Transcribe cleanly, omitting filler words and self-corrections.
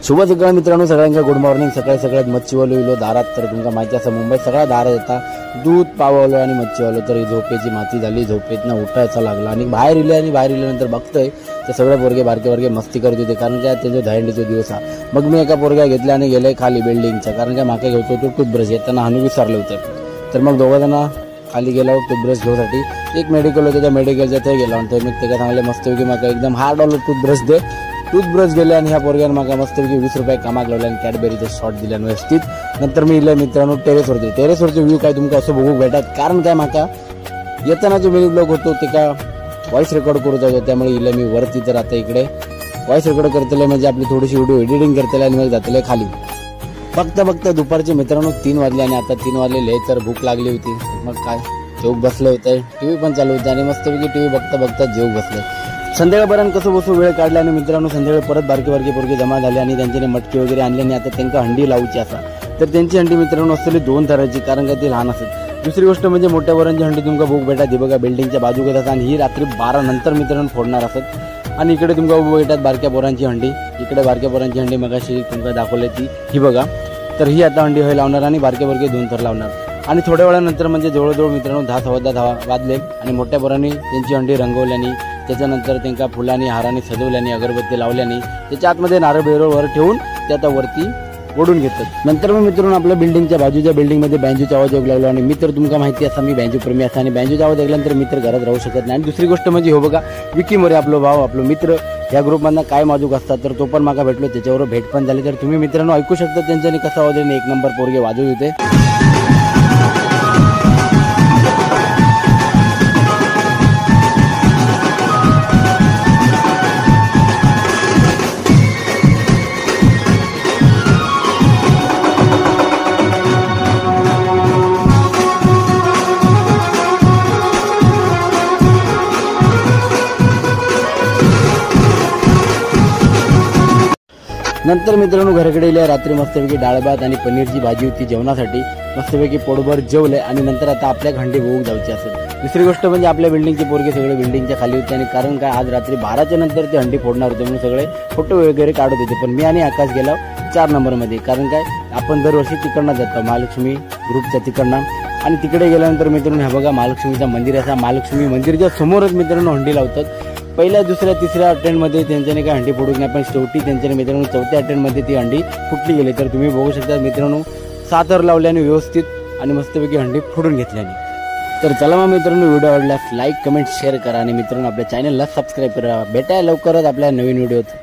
शुभ सकाळ मित्रांनो, सगळ्यांका गुड मॉर्निंग। सकाळी सगळ्यात मच्छीवालो इलो दारात, तर तुमका माहिती असा मुंबईत सगळा दारात येता दूध पावलो आणि मच्छीवालो। तर झोपेची माती झाली, झोपेतनं उठायचा लागला आणि बाहेर इले आणि बाहेर इल्यानंतर बघतोय तर सगळे पोरगे बारके बारके मस्ती करत होते, कारण काय त्याचा दहीहंडीचा दिवस हा। मग मी एका पोरग्या घेतल्या आणि गेले खाली बिल्डिंगच्या, कारण काय मागे घेतो तो टूथब्रश येताना हाणू विसरले होते। तर मग दोघं जण खाली गेलो टूथब्रश घेऊसाठी, एक मेडिकल होतं त्या मेडिकलच्या ते गेलो आणि ते मी त्याला सांगले मस्तपैकी माका एकदम हार्ड ऑल टूथब्रश दे। टूथब्रश गेले आणि ह्या पोरग्यानं माका मस्तपैकी 20 रुपये कामाक लावले आणि कॅडबरीचे शॉट दिले आणि व्यवस्थित। नंतर मी इले मित्रांनो टेरेसवरती, टेरेसवरचे व्ह्यू काय तुमका असं बघू भेटत, कारण काय माका येताना जो मिनी ब्लॉग होतो ते का व्हॉइस रेकॉर्ड करू जातो, त्यामुळे इले मी वरती। तर आता इकडे व्हॉइस रेकॉर्ड करतले म्हणजे आपली थोडीशी व्हिडिओ एडिटिंग करतले आणि मग जातले खाली। बघता बघता दुपारचे मित्रांनो 3 वाजले आणि आता 3 वाजलेले, तर भूक लागली होती। मग काय जेवू बसले होते, टीव्ही पण चालू होती आणि मस्तपैकी टीव्ही बघता बघता जेवू बसले। संध्याकाळपर्यंत कसं बसू वेळ काढला आणि मित्रांनो संध्याकाळी परत बारके बारके पोरगे जमा झाले आणि त्यांच्याने मटके वगैरे आणले आणि आता त्यांना हंडी लावूची असा। तर त्यांची हंडी मित्रांनो असलेली 2 थराची, कारण का ती लहान असत। दुसरी गोष्ट म्हणजे मोठ्या पोरांची हंडी तुमका भूक भेटा ती बघा बिल्डिंगच्या बाजूला असतात आणि ही रात्री 12 नंतर मित्रांनो फोडणार असत। आणि इकडे तुमका उभं भेटतात बारक्या पोरांची हंडी, इकडे बारक्या पोरांची हंडी मगाशी तुमका दाखवली ती ही बघा। तर ही आता हंडी होय लावणार आणि बारके बारके 2 थर लावणार। आणि थोड्या वेळानंतर म्हणजे जवळजवळ मित्रांनो 10-10:15 वाजले आणि मोठ्या पोरांनी त्यांची हंडी रंगवल्याने, त्याच्यानंतर त्यांना फुलांनी हाराने सजवल्याने, अगरबत्ती लावल्याने, त्याच्या आतमध्ये नारळ बेरळ वर ठेवून ते आता वरती ओढून घेतात। नंतर मग मित्रांनो आपल्या बिल्डिंगच्या बाजूच्या बिल्डिंगमध्ये बँजोचा आवाज ऐकू लागलो आणि मित्र तुमका माहिती असा मी बँजो प्रेमी असा आणि बँजोचा आवाज ऐकल्यानंतर मित्र घरात राहू शकत नाही। आणि दुसरी गोष्ट म्हणजे हो बघा विकी मोरे आपलो भाऊ आपलो मित्र या ग्रुपमधनं काय माजूक असतात, तर तो पण माका भेटलो, त्याच्यावर भेट पण झाली। तर तुम्ही मित्रांनो ऐकू शकता त्यांच्यानी कसा आवाज आहे, 1 नंबर पोरगे वाजवत होते। नंतर मित्रांनो घराकडे इले रात्री मस्तपैकी डाळ भात आणि पनीरची भाजी होती जेवणासाठी, मस्तपैकी पोटभर जेवले आणि नंतर आता आपल्या हंडी बघू जायची असेल। दुसरी गोष्ट म्हणजे आपल्या बिल्डिंगचे पोरगे सगळे बिल्डिंगच्या खाली होते आणि कारण काय आज रात्री 12च्या नंतर ते हंडी फोडणार होते म्हणून सगळे फोटो वगैरे काढत होते। पण मी आणि आकाश गेलो 4 नंबरमध्ये, कारण काय आपण दरवर्षी तिकडनं जातो महालक्ष्मी ग्रुपच्या तिकडनं। आणि तिकडे गेल्यानंतर मित्रांनो हे बघा महालक्ष्मीचं मंदिर असा, महालक्ष्मी मंदिरच्या समोरच मित्रांनो हंडी लावतात। पहिल्या दुसऱ्या तिसऱ्या अटेंडमध्ये त्यांच्याने काय हंडी फोडू नाही, पण शेवटी त्यांच्याने मित्रांनो चौथ्या अटेंडमध्ये ती हंडी फुटली गेली। तर तुम्ही बघू शकता मित्रांनो 7 थर लावल्याने व्यवस्थित आणि मस्तपैकी हंडी फोडून घेतल्याने। तर चला मग मित्रांनो व्हिडिओ आवडल्यास लाईक कमेंट शेअर करा आणि मित्रांनो आपल्या चॅनलला सबस्क्राईब करा। भेटायला लवकरच आपल्या नवीन व्हिडिओत।